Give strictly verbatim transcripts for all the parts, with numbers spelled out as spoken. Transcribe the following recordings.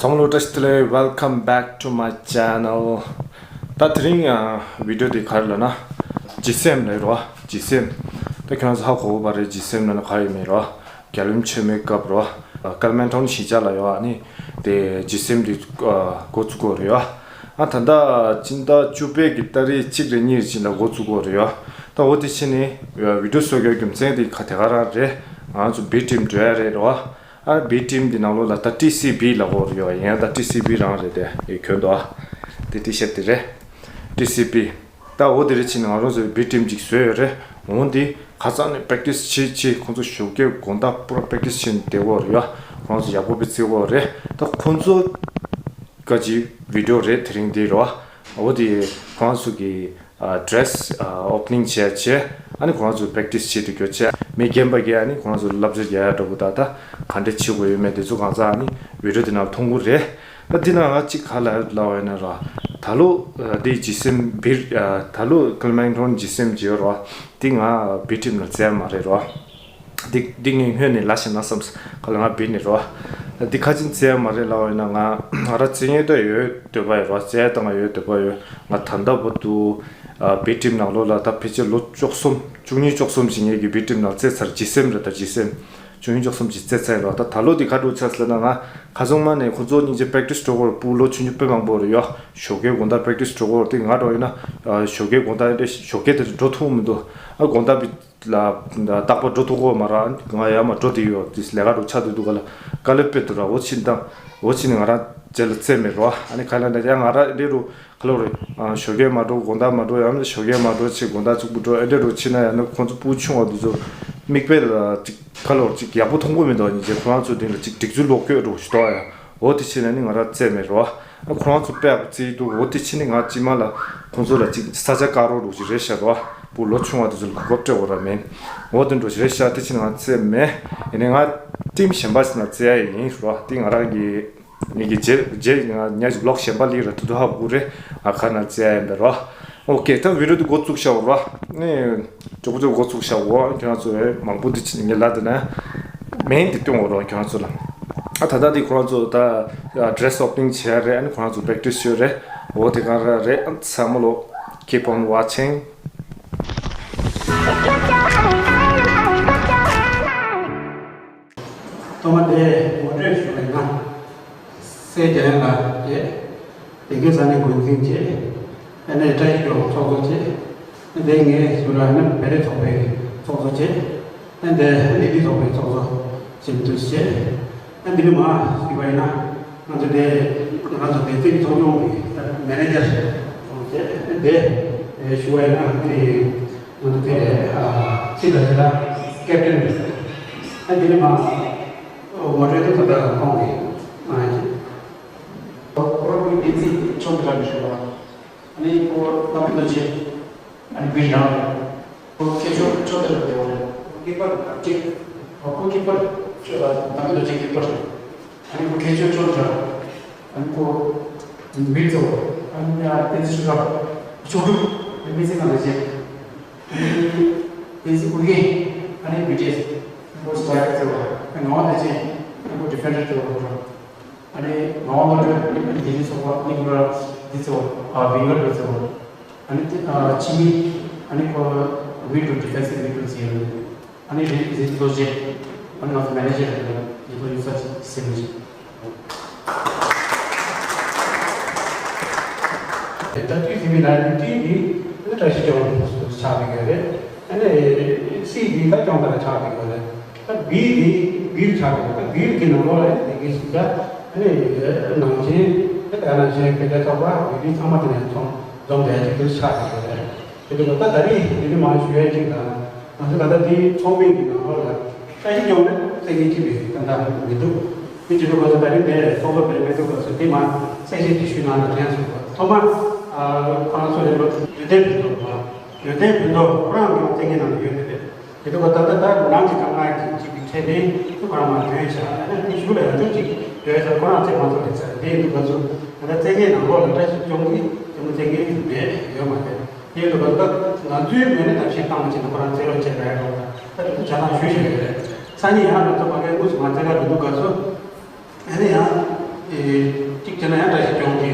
ཚང་མ་ལ་བཀྲ་ཤིས་བདེ་ལེགས། Welcome back to my channel. ད་དེ་རིང་ཨ་བི་ཌིའོ་དེ་ག་རེ་ལབ་ན། ཇི་སེམ་རེད་རོ། ཇི་སེམ། ད་ཁྱོད་རང་ཚོ་ཧ་གོ་གི་རེད། ཇི་སེམ་ལབ་ན་ག་ཡིན་མིན་རོ། རྒྱལ་བའི་བྱེ་མའི་སྐབས་རོ། ཀལ་མན་ཐོན་གཞིས་ཆགས་ལ་ཡོད་ཨ་ནི། དེ་ཇི་སེམ་དེ་ཨ་འགོ་བཙུགས་གོ་རེད་ཡོ། ཨ་ད་ལྟ་སྤྱི་ཟླ་བཅུ་པའི་གི་ཏ་རིག་གཅིག་རེ་གཉིས་རེ་ཅིག་ལ་འགོ་བཙུགས་གོ་རེད་ཡོ། ད་འོ་དེ་ཕྱིན་ནས་བི་ཌིའོ་བཟོ་རྒྱུའི་རྒྱུ་མཚན་དེ་ག་དེ་ག་རང་རེད། ང་ཚོ་བི་ཊིམ་འགྲོ་ཡ་རེད་རོ། ཨ་བི་ཊིམ་འདི་ནང་ལོགས་ལ་ད་ཊི་སི་བི་ལབ་ཀྱི་ཡོད་རེད་ཡ། ད་ཊི་སི་བི་རང་རེད་དེ། ཡི་གྱོན་འདུག་ཨ། དེ་ཊི་ཤར་ཊི་དེ་རེད། ཊི་སི་བི། ད་འོ་དེ་རེད་ཕྱིན་ང་རང་ཚོའི་བི་ཊིམ་ཅིག་བཟོས་ཡོད་རེད། འོ་འདི་ཁ་སང་ནས་པེག་ཊི་སི་བྱེད་བྱེད། ཁོང་ཚོ་ཞོགས་ཀས་དགོང་དག་པུ་ར་པེག་ཊི་སི་བྱེད་ནས་བསྡད་ཀྱི་ཡོད་རེད་ཡ། ཁོང་ཚོ་ཡག་པོ་དཔེ་རྩེ་གི་ཡོད་རེད། ད་ཁོང་ཚོ་ག་ཅིག་བི་ཌིའོ་རེད་དེ་རིང་འདི་རོ། འོ་དེ་ཁོང་ཚོ་གི་ཨ་ཌི་རེ་སི་ཨ་ཨོ་པ་ནིང་བྱས་བྱས། ཨ་ནི་ཁོང་ཚོ་པེག་ཊི་སི་བྱེད་དུ་འགྱོ་བྱས། མི་རྒན་པ་གིས་ཨ་ནི་ཁོང་ཚོ་བསླབ་བྱ་རྒྱག་ཡ་འདྲ་པོ། ད་ད་ག་འདྲ་བྱེད་དགོས་ཡོད་མེད་དེ་ཚོ་གང་ཟག་ཨ་ནི་བི་ཌིའོ་དེ་ནང་མཐོང་གི་རེད། ད་འདི་ན་ང་གཅིག་ག་ལ་ལབ་པ་ཡིན་ན་རོ། ད་ལོ་ཨ་འདི་ཇི་སེམ་བི་ཨ་ད་ལོ་ཀལ་མན་ཐོན་ཇི་སེམ་བྱེད་ཡོད་རོ། འདི་ང་བི་ཊིམ་ནང་བཙལ་མ་རེད་རོ། འདི་འདི་ངས་སྔོན་ནས་ལབ་ཤེས་ན་བསམ། ག་ལ་ང་བི་ནས་རོ། འདི་ཁ་ཅིག་བཙལ་མ་རེད་ལབ་པ་ཡིན་ན། ང་ང་རང་བཙལ་ཡས་ད་ཡོད་འདོད་པ་ཡོད་རོ། བཙལ་ཡས་ད་ང་ཡོད་འདོད་པ་ཡོད། ང་ད་ལྟ་བར་དུ་ཨ་བི་ཊིམ་ནང་ལོགས་ལ་ད་ཕལ་ཆེར་ལོ་བཅུ་གསུམ་བཅུ་གཉིས་བཅུ་གསུམ་ཞིག་ངེད་ཀྱི་བི་ཊིམ་ནང་བཙལ་ཚར། ཇི་སེམ་རེད། ད་ཇི་སེམ་བཅུ་གཉིས་བཅུ་གསུམ་ཞིག་བཙལ་ཚར་ཡོད་རོ། ད་ད་ལོ་འདི་ག་འདྲ་ཆགས་སོང་ལབ་ན། ང་ཁ་སང་མ་ནས་ཁོ་ཚོ་སྙིང་རྗེ་པེག་ཊི་སི་འགྲོ་གི་ཡོད་རེད། སྤུ་གུ་ལོ་ཆུང་ཆུང་དཔེ་མང་པོ་རེད་ཡོ། ཞོགས་ཀས་དགོང་དག་པེག་ཊི་སི་འགྲོ་གི་ཡོད་རེད། དེ་ང་འདྲ་ཡིན་ན་ཨ་ཞོགས་ཀས་དགོང་དག་དེ་ཞོགས་ཀས་དེ་འགྲོ་ཐུབ་མི་འདུག་ཨ་དགོང་དག་བི་ལ་རྟག་པར་འགྲོ་ཐུབ་ཀྱི་ཡོད་མ་རེད། ང་ཡར་མར་འགྲོ་བསྡད་ཡོད། དེ་ལས་ཀ་འདྲ་ཆགས་བསྡད་འདུག་ག་ལ། དཀའ་ལས་དཔེ་འདུག་ར། འོ་ཕྱིན་དང་འོ་ཕྱིན་ནས་ང་རང་རྗེས་ལ་བཙལ་མེད་རོ། ཨ་ནི་ག་ལ་འདྲ་ཡ་ང་རང་འདི་རུ་ག་ལ་རེད། ཨ་ཞོགས་ཀས་མ་འགྲོ། དགོང་དག་མ་འགྲོ། ཡང་ན་ཞོགས་ཀས་མ་འགྲོ་བྱས་དགོང་དག་གཅིག་པུ་འགྲོ། ཨེ་འདྲ་རུ་ཕྱིན་ན་ཡང་ན་ཁོང་ཚོ་སྤུ་གུ་ཆུང་བ་འདི་ཚོ་མིག་དཔེ་ལ་ཅིག་ག་ལ་ཅིག་ཡག་པོ་མཐོང་གི་མི་འདུག་སྙིང་རྗེ། ཁོ་རང་ཚོ་དེ་ལ་ཅིག་སྒྲིག་འཛུགས་ལོག་སྐྱོད་འདྲ་ཞིག་འདུག་ཡ། འོ་དེ་ཕྱིན་ནས་ནི་ང་རང་བཙལ་མེད་རོ། ཨ་ཁོ་རང་ཚོ་དཔེ་ཡག་པོ་བརྩིས་འདུག་འོ་དེ་ཕྱིན་ནས་ང་གཅིག་མ་ལ་ཁོང་ཚོ་ལ་ཅིག་ས་ཆ་བཀག་རོགས་འདྲ་ཞིག་རེད་ཤག་རོ། སྤུ་གུ་ལོ་ཆུང་བ་དེ་ཚོ་ལ་གོ་སྐབས་སྤྲད་དགོས་ར་མེད། འོ་དེ་འདྲ་ཞིག་རེད་ཤག་དེ་ཕྱིན་ནས་ང་བཙལ་མེད། ཡིན་ནའི་ང་ཊིམ་གཞན་པ་ཞིག་ནང་བཙལ་ཡ་ཡིན་རོ། དེ་ང་རང་གི་ངེད་ཀྱི་རྗེས་རྗེས་ང་ཉག་གཅིག་ལོག་གཞན་པ་ལིག་ར་ཐུ་ཐུ་ཧ་གོ་རེད། ཨ་ཁ་ན་བཙལ་ཡིན་པ་རོ། ཨོ་ཀེ། ད་བི་ཌིའོ་འདི་འགོ་བཙུགས་བཞག་རོ། ནི་ཅོག་ཅོག་འགོ་བཙུགས་བཞག་འོ། ཁྱོད་རང་ཚོ་མང་པོ་འདི་ཕྱིན་ངས་ལབ་དེ་ན་མིང་འདི་སྟོན་འོ་རོ་ཁྱོད་རང་ཚོ་ལ། ཨ་ད་ལྟ་འདི་ཁོ་རང་ཚོ་ད་ཌི་རེ་སི་ཨོ་པ་ནིང་བྱས་རེད། ཨ་ནི་ཁོ་རང་ཚོ་པེག་ཊི་སི་བྱས་རེད། འོ་དེ་ག་རང་རེད། ཨ་ཚང་མ་ལོ། Keep on watching. ཐོག་མ་དེ་ངོ་སྤྲོད་ཞུ་བ་ཡིན་ན། སྲས་རྒྱལ་ལེགས་ལགས་བཅས། དེ་གའི་ས་གནས་འགོ་འཛིན་བཅས། ཨ་ནེ་བཀྲ་ཤིས་ལྗོངས་ཚོགས་གཙོ་བཅས། ཨ་དེ་ངའི་ཞུ་ར་ནི་བེ་རེ་ཚོགས་པའི་ཚོགས་གཙོ་བཅས། ཨ་དེ་ལི་ཏི་ཚོགས་པའི་ཚོགས་གཙོ་བཅས་མི་འདུག་བཅས། ཨ་འདི་ནི་མ་ཞུ་བ་ཡིན་ན། ང་ཚོ་དེ་ང་ཚོ་དེ་ཚིག་ཚོགས་ཆུང་གི་མེ་ནེ་ཇར་བཅས། ཨ་དེ་ཞུ་བ་ཡིན་ན་དེ། ང་ཚོ་དེ་ཨ་ཅི་ལ་ཞེ་ལ་ཀེབ་ཊན་རེད། ཨ་འདི་ནི་མ་ངོ་སྤྲོད་དེ་ད་ལྟ་གོང་གི་ཨ་ཅི། ཁོ་རང་གི་བདེ་སྐྱིད་ཆུང་དུ་རང་ཞུ་བ། ཨ་ནི་ཁོ་བླ་མ་རྡོ་རྗེ། ཨ་ནི་བི་རང་རེད། ཁོ་སྐད་ཆ་ཆོ་དེ་རེད་བ། ཁོ་སྐད་པར་ཅིག་ཁོ་སྐད་པར་ཆོ་བླ་མ་རྡོ་རྗེ་སྐད་པར། ཨ་ནི་ཁོ་ཁྱེད་ཚོའི་ཕྱོགས་བཞག་ཨ་ནི་ཁོ་མི་གཙོ་བོ། ཨ་ནི་བསྟན་འཛིན་ཆོས་གྲགས། ཕྱོགས་སྒྲུབ། ཨ་ནི་སྨན་རྩིས་ཁང་ལས་བྱེད། ཨ་ནི་བསྟན་འཛིན་ཨོ་རྒྱན། ཨ་ནི་བི་ཊི་ཨེས། ཨ་ནི་ཁོ་སི་ཊི་རའི་ཀར་གཙོ་བོ། ཨ་ནི་ངག་དབང་བདེ་ཆེན། ཨ་ནི་ཁོ་ཌི་ཕེན་ཌར་གཙོ་བོ། ཨ་ནི་ངག་དབང་བློ་གྲོས། ཨ་ནི་དགེ་ལྡན་ཚོགས་པ། ཨ་ནི་ཁོ་ར་འདི་གཙོ་བོ། ཨ་བིང་གར་གཙོ་བོ། ཨ་ནི་དེ་ཨ་ཕྱི་མི། ཨ་ནི་ཁོ་ཝིང་ཀྲུག་ཌི་ཕེན་སི་ཝིང་ཀྲུག་ཟེར་ཡོད། ཨ་ནི་རི་རི་རྡོ་རྗེ། ཨ་ནི་ང་ཚོ་མེ་ནེ་ཇར་རེད། རི་རྡོ་ཡུག་ས་ཟེར་མི་ཞིག་ད་དུས་ཟིན་པའི་ནང་ནས་ཏི་འདི་ནི་བཀྲ་ཤིས་ལྗོངས་ཆགས་པའི་ཡོད་རེད། ཨ་ནི་སི་འདི་ད་ཀྱང་ད་ཆགས་པའི་ཡོད་རེད། ད་བི་འདི་བིར་ཆགས་པའི་ཡོད། ད་བིར་གྱི་ནང་ལོགས་ལ་དེ་གའི་ཞིག་ད་ཨ་ནི་ནང་ཆེན་ད་ནང་ཆེན་སྐད་ཆ་ཚོགས་པ་བི་འདི་ཚང་མ་དེ་ནས་ཚོང་། འཛོམས་བསྡད་ཀྱི་དུས་ཆགས་ཀྱི་ཡོད་རེད། དེ་འདྲ་ད་ད་རེས་འདི་ནི་མ་ཞུ་ཡ་གཅིག་དང་། ང་ཚོ་ད་ལྟ་འདིའི་ཚོགས་མི་གི་ནང་ལོགས་ལ་བཀྲ་ཤིས་ལྗོངས་ནི་བཙན་གྱིས་ཁྱིམ་པའི་ད་ལྟ་མི་འདུག་དེ་བྱེད་དུས་ང་ཚོ་ད་རེས་འདིར་ཚོགས་གཙོ་བེད་མི་འདུག་ག་ཚོད་དེ་མ་གསལ་བཤད་དེ་ཞུས་གནང་ན་དྲན་སོང་། ཐོག་མར་ཨ་ཁོ་རང་ཚོ་ལས་ལོ་ཡོན་ཏན་ཕུན་ཚོགས་པ། ཡོན་ཏན་ཕུན་ཚོགས་ཁོ་རང་གི་བཙན་གྱིས་ནང་ལ་ཡོད་ནི་རེད། དེ་འདུག་ག་ད་ལྟ་ད་ནང་གི་ཀ་ང་གི་གཅིག་གི་ཁྲལ་དེ་ཁོ་རང་མ་ཐོན་བྱ། ཨ་ནི་ཞུ་ལ་ཡང་ཅུང་གཅིག་ཡོད་ས་ཁོ་རང་ཚེ་མ་ཚོ་རེད་ས་རེད། དེ་འདུག་ག་ཚོ་ད་ལྟ་བཙན་གྱིས་ནང་ལོགས་ལ་བཀྲ་ཤིས་ལྗོངས་ཀྱི་དེ་མོ་བཙན་གྱིས་མེད་ཡོད་མ་རེད། དེ་ཡོད་དུས་ང་ཚོའི་ངོས་ནས་ད་ཕྱིར་བཏང་མ་བྱས་ན་ཁོ་རང་རྩིས་རོགས་བྱས་པ་ཡག་རོགས་དང་ད་དེ་ཚོ་ཆ་ཚང་ཞུ་བཞིན་ཡོད་རེད། སང་ཉིན་ཡང་ང་ཚོ་མ་གའི་དངོས་སུ་ང་རྩེད་གར་འགྲོ་འདུག་ག་ཚོ། ཨ་ནི་ཡང་ གཅིག་བྱས་ན་ཡང་བཀྲ་ཤིས་ལྗོངས་ཀྱི་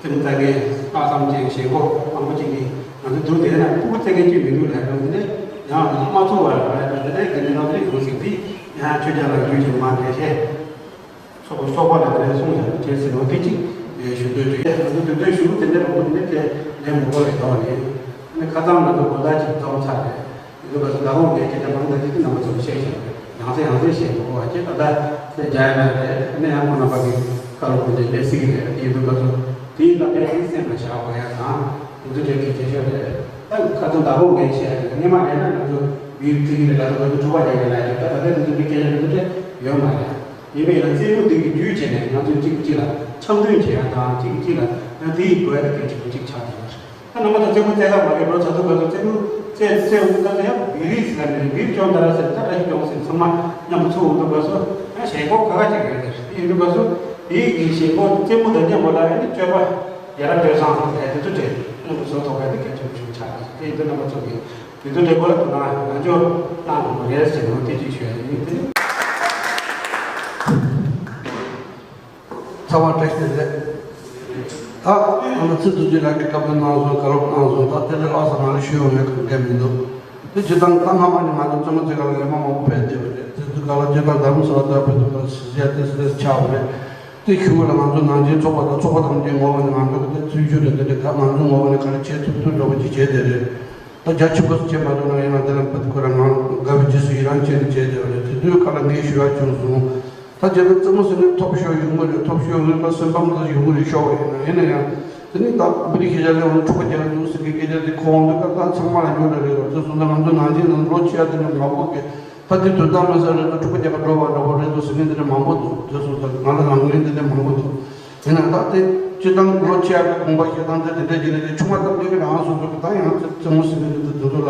སེམས་རྩ་འགེངས་ལྷག་བསམ་ཅན་ཞེ་པོ་མང་པོ་ཅིག་གིས་ང་ཚོ་འདུག་དེ་ན་ཕྲུ་གུ་བཙན་གྱིས་ཅིག་མི་འདུག་ལབ་རུང་དེ་ནས་ཡང་མ་ཚུགས་པར་ལབ་དེ་ནས་དེ་ནས་ལོ་དེ་ཡོང་ཞིག་དེ་ཡང་ཆོས་རྒྱལ་ལ་རྒྱུད་ཀྱི་མ་དེ་བཤད། སོག་པོ་སོག་པོ་ལ་དེ་ནས་གསུངས་ཡང་བྱས་ཟིན་ནོ་དེ་གཅིག་ཞུ་འདོད་དུ་ཡ་ང་ཚོ་དེ་འདྲ་ཞུ་དེ་འདྲ་མང་པོ་དེ་འདྲ་དེ་ལས་མང་པོ་རེད་དོ་ནི་ཁ་སང་ང་ཚོ་གོ་ལ་ཅིག་འཛོམས་ཚར་རེད། དེ་ཚོ་བར་དུ་ཟླ་ཕོགས་ངས་སྐད་ཆ་མང་དྲགས་ཅིག་དེ་རྣམ་པ་ཚོར་བཤད་བཞག་ཡང་སེ་ཡང་སེ་བཤད་མི་དགོས་པ་བྱས། ད་ལྟ་སེ་རྒྱ་ཡ་ན་རེད། ཨ་ནི་ཡང་ཁོ་རྣམ་པ་གི་བཀའ་སློབ་ཁོ་ཚོས་སླེབས་སྲིད་ཀྱི་རེད། དེ་ཡིན་དུས་ང་ཚོ་དེ་ཡིན་ད་ཕན་ཚུན་སེམས་ལ་བཞག་དགོས་ཡ་དང་དེ་ཚོ་འདྲ་གི་སྐད་ཆ་རེད། ད་ཁ་ཚོ་ཟླ་ཕོགས་ངས་བཤད་ཡ་རེད། སྔོན་མ་རེད་ན་ང་ཚོ་མིའི་ཚིག་གི་རེད། ད་ལྟ་ང་ཚོ་དྲུག་པ་རེད་ཡིན་ན་རེད། ད་ད་ལྟ་དེ་ཚོ་འདྲ་སྐད་ཆ་དེ་ཚོ་འདྲ་ཡོད་མ་རེད། ཡིན་པས་ཡང་རྩེད་མོ་འདི་གི་བརྒྱུད་བྱས་ནས་ང་ཚོས་གཅིག་གཅིག་ལ་འཆམ་མཐུན་བྱེད་ཡ་དང་གཅིག་གཅིག་ལ་ཡང་དེ་ཡི་དགོས་ཡ་དེ་གལ་ཆེན་པོ་གཅིག་ཆགས་ཡོད་རེད། ད་རྣམ་པ་ཚོ་རྩེད་མོ་རྩེ་ས་མ་རེད་འགྲོ་ཚ་དུས་སྐབས་སུ་རྩེད་མོ་རྩེ་རྩེ་འོང་སྐབས་སུ་ཡང་བིར་རིས་ཟེར་ནས་བིར་ཅོང་ཏ་ར་ཟེར་ད་ར་ཞིག་ཅོང་ཟེར་ཚང་མ་མཉམ་དུ་ཚུར་འོང་དུས་སྐབས་སུ་ཡང་ཞེན་ཁོག་ཁ་ཁ་ཅིག་ཡོད་རེད། དེ་ཡིན་དུས་སྐབས་སུ་དེའི་གི་ཞེན་ཁོག་རྩེད་མོ་དང་མཉམ་པོ་ལ་ཡང་ནི་སྤྱོད་པ་ཡ་རབས་སྤྱོད་བཟང་ཟེར་དེ་ཚོ་འདྲ་མཉམ་དུ་བཟོ་ཐུབ་པ་དེ་གལ་ཆེན་པོ་ཞིག་ཆགས་རེད། དེ་ཡིན་དུས་རྣམ་པ་ཚོ་གིས་དེ་ཚོ་འདྲ་པོ་ལ་དོ་སྣང་ཡང་ན་ཅོ་གནང་དགོས་རེད་ཟེར་ནོ་དེ་གཅིག་ཞུ་ཡ་ཡིན། དེ་ནི། ཚང་མ་བཀྲ་ཤིས་བདེ་ལེགས། ད་ང་ཚོ་ཚེ་རྡོ་རྗེ་ལགས་ཀྱིས་བཀའ་མོལ་གནང་སོང་། བཀའ་སློབ་གནང་སོང་། ད་དེ་ལས་ལྷག་ཙམ་ང་ལ་ཞུ་ཡོང་ཡོད་གང་གལ་མི་འདུག་དེ་སྤྱིར་བཏང་ད་སྔ་མ་ནས་ང་ཚོ་རྩེད་མོ་རྩེ་ག་ལ་ལས་མ་མང་པོ་བས་བསྡད་པ་རེད། དེ་ཚོ་ག་ལ་སྤྱིར་བཏང་རྡ་རམ་ས་ལ་ལྟ་བུ་དུ་ག་ལ་སི་ཟེར་དེ་སི་ཆགས་པ་རེད། དེ་ཁྱུ་ག་ལ་ང་ཚོ་ནང་ཆེན་ཚོགས་པ་དང་ཚོགས་པ་ཐམས་ཅད་ངོ་བོ་ནས་ང་ཚོ་གི་དེ་ཚུལ་འཆོས་རེད། དེ་འདྲ་ད་ང་ཚོ་ངོ་བོ་ནས་ག་རེ་བྱེད་ཐུབ་ཐུབ་འདྲ་པོ་ཅིག་བྱས་བསྡད་རེད། ད་རྒྱ་ཆེ་པོ་བྱེད་མ་ཐུབ་ན་ཡིན་ན་དེ་ལ་བུ་ཁོ་རང་ང་དགའ་བའི་རྗེས་སུ་ཡི་རང་བྱས་ནས་བྱས་བསྡད་པ་རེད། དེ་དུས་ཁ་ལ་ངས་ཞུ་ཡག་བྱུང་སོང་། ད་རྒྱ་ནག་རྩེད་མོ་ཟེར་ནས་ཐོབ་ཤོར་ཡོང་གི་རེད། ཐོབ་ཤོར་ཡོང་གི་རེད། སེམས་ཕམ་དུ་ཡོང་གི་རེད། ཤོར་བ་ཡིན་ན་ཡིན་ན་ཡང་དེ་ནི་ད་བོད་རིགས་ཤེས་བྱ་ལས་འོང་འཁྲུག་པ་རྒྱག་འདུག་ཟེར་གི་སྐད་ཆ་དེ་གོ་འོང་དུས་ད་ཚང་མ་ལ་ཡོད་རེད། རེད་བ། དེ་སོང་ཙང་ང་ཚོ་ནང་ཆེན་ནང་ལོ་ཆེ་བ་དེ་འདྲ་མང་པོ་གི་ད་དེ་དོན་དག་མེད་ས་རེད་འདུག་འཁྲུག་པ་རྒྱག་ག་འགྲོ་བ་འདྲ་པོ་རེད་འདུག་ཟེར་མཁན་དེ་འདྲ་མང་པོ་འདུག་དེ་སོང་ཙང་ང་ལ་རང་འགན་དེ་འདྲ་མང་པོ་འདུག་ཡིན་ན་ད་དེ་སྤྱིར་བཏང་ལོ་ཆེ་བ་གི་དགོངས་པ་བཞེས་སྟངས་དེ་དེ་འདྲ་ཅིག་རེད་དེ། ཆུང་བ་ཙམ་ཅིག་གི་རང་སོ་སོ་གི་ད་ཡང་རྩེད་མོ་ཟེར་མཁན་དེ་དེ་ཚོ་ལ་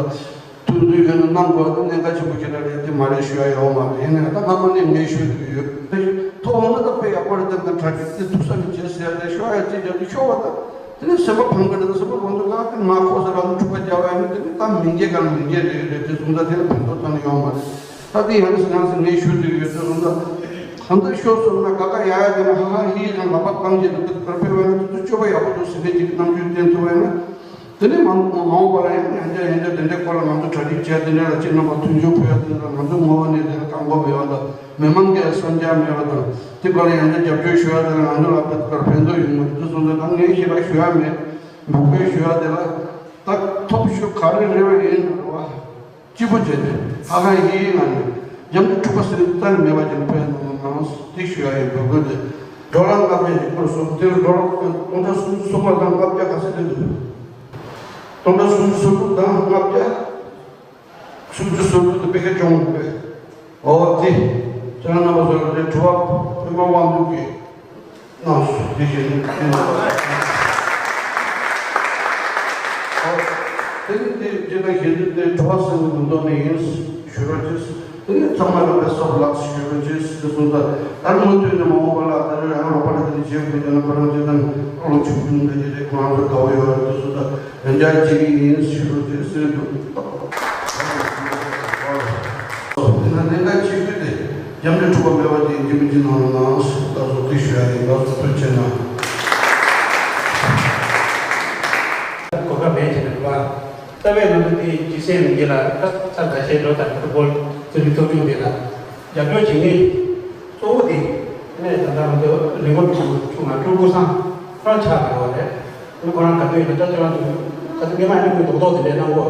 མཐུན་སྒྲིལ་ཡོད་ན་གནང་དགོས་དེ་གནད་འགག་ཆེན་པོ་ཞིག་རེད་རེད་དེ་མ་རེད་ཞུ་ཡ་ཡོད་མ་རེད། ཡིན་ན་ད་སྔ་མ་ནས་ངས་ཞུ་གི་ཡོད། ཐོབ་འོང་ན་ད་དཔེ་ཡག་པོ་རེད། དེ་ད་དྲག་གི་དེ་ཐུག་ས་ནས་བྱེད་ཟེར་ཡ་དེ་ཤོར་ཡ་ཅིག་རྒྱབ་དེ་ཤོར་བ་ད། དེ་ནས་སེམས་པ་ཕམ་གི་རེད། སེམས་པ་ཕམ་དུས་ལ་དེ་ང་ཁོ་ས་ལ་འཁྲུག་པ་རྒྱག་པ་ཡིན་ན་དེ་ནི་ད་མི་འགྱེད་གང་མི་འགྱེད་རེད་རེད། དེ་སོང་ཙང་དེ་ལ་ཕན་ཐོགས་ཙམ་ཡོང་མ་རེད། ད་དེ་ཡང་སེ་ཡང་སེ་ངས་ཞུ་འདོད་ཡོད། དེ་སོང་ཙང་གང་ལྟར་ཤོར་སོང་ན་དགའ་དགའ་ཡག་ཡག་དེ་ན་ཧ་ཧ་ཧི་ཧི་གང་ལག་པ་བཏང་བྱས་ནས་དེ་ལྟར་ཕེབས་པ་ཡིན་ན་དེ་ཚོ་སྤྱོད་པ་ཡག་པོ་འདུག་ཟེར་མཁན་ཅིག་གི་རྣམ་འགྱུར་བསྟན་ཐུབ་པ་ཡིན་ན། དེ་ནས་མ་མ་འོངས་པ་ལ་ཡང་ཡང་བསྐྱར་ཡང་བསྐྱར་དེ་འདྲའི་སྐོར་ལ་ང་ཚོ་གྲ་སྒྲིག་བྱས། དེ་འདྲ་ལ་ཅིག་རྣམ་པ་མཐུན་སྦྱོར་ཕུལ་ཡ་དེ་འདྲ་ལ་ང་ཚོ་ངོ་བོ་ནས་དེ་ལ་བཀག་འགོག་མེད་པ་དང་མི་མང་གིས་བསམ་འཆར་མེད་པ་དང་། དེ་སྐོར་ལ་ཡང་བསྐྱར་རྒྱབ་སྐྱོར་ཞུ་ཡ་དེ་ལ་ང་ཚོ་ལ་ཕན་ཐོགས་ཡོང་གི་རེད། དེ་སོང་ཙང་ད་ངས་ཞེ་དྲག་ཞུ་ཡ་མེད། འབོད་སྐུལ་ཞུ་ཡ་དེ་ལ་ད་ཐོབ་ཤོར་ག་རེ་རེད་པ་ཡིན་རུང་བ། སྐྱིད་པོ་བྱས་ཏེ་ཧ་ཧ་ཧི་ཧི་ངང་ནས་མཉམ་དུ་འཁྲུག་པ་ཟེར་རྩ་ནས་མེད་པ་ཅིག་ཕན་གནང་དེ་ཞུ་ཡ་ཡིན། འབོད་སྐུལ་དེ་ཌོ་ལར་ལྔ་བརྒྱ་ཞིག་བསྐུར་སོང་། དེ་ཌོ་ལར་སྟོང་ཕྲག་སུམ་ཅུ་སོ་དགུ་དང་ལྔ་བརྒྱ་ག་ཚོད་དེ་འདུག་སྟོང་ཕྲག་སུམ་ཅུ་སོ་དྲུག་དང་ལྔ་བརྒྱ། སུམ་ཅུ་སོ་དྲུག་དེ་དཔེ་ཁ་གྱོང་པས། འོ་དེ་ཁྱེད་རང་རྣམ་པ་ཚོ་ལ་དེ་དྲི་བ་ཕན་པ་དབང་འདུས་ཀྱིས། གནང་སོང་། དེ་བཞིན་དུ་བསྟན་པ། དེ་ནི་དེ་རྗེས་ལ་གཞན་དུ་དེ་གྲོགས་སེམས་ཀྱི་མདོ་ནས་ཡིན་ཞུ་རོགས་གྱིས། དེ་ནི་ཚང་མ་ལ་བེ་སོབ་ལགས་ཞུ་རོགས་གྱིས་ཞུ་སོང་ཙང་། ད་རུང་མུ་མཐུད་ནས་མ་འོངས་པ་ལ་ད་རེས་རང་རོགས་པ་ལ་དེ་ནི་བྱེད་དགོས་ཀྱང་ན་ཁོ་རང་ཚོ་དང་ལོ་ཆུང་ཆུང་འདྲ་ཅིག་རེད། ཁོ་རང་ཚོ་དགའ་བོ་ཡོད་རེད། དེ་སོང་ཙང་ཡང་བསྐྱར་བྱེད་ཀྱི་ཡིན་ཞུ་རོགས་གྱིས་ཟེར་འདུག་དེ་ན་ལས་ཀ་བྱེད་རྒྱུ་དེ་རྒྱབ་ནས་འཁྲུག་པ་མེད་པ་ཅིག་ཡིན་གཅིག་མིན་གཅིག་གནང་རོགས་གནང་། ད་གཟོད་དེ་ཞུ་ཡ་ཡིན། ད་གཟོད་ཐུགས་རྗེ་གནང་། གོ་སྐབས་མེད་ཅེས་པ། རྩ་བའི་ནང་དུ་དེ་ཇི་སྲིད་ནང་གི་ལ་ས་ས་ཆའི་འགྲོ་དང་ཕུ་པོལ་ཙི་རི་ཚོགས་ཆུང་དེ་ལ་རྒྱབ་སྐྱོར་བྱེད་མཁན་གཙོ་བོ་དེ་ནས་ད་ལྟ་ང་ཚོ་རི་མགོ་ཆུང་ཆུང་ང་ཀྲུའུ་ཀྲུའུ་སང་ཁོ་རང་ཆགས་ཡོད་རེད། ཁོ་རང་ག་དུས་ཡིན་ན་ད་ཁྱེད་རང་ཚོ་ག་ཚོད་སྔོན་མ་ཡིན་ན་རྡོག་རྡོག་དེ་འདྲའི་གནང་གོ།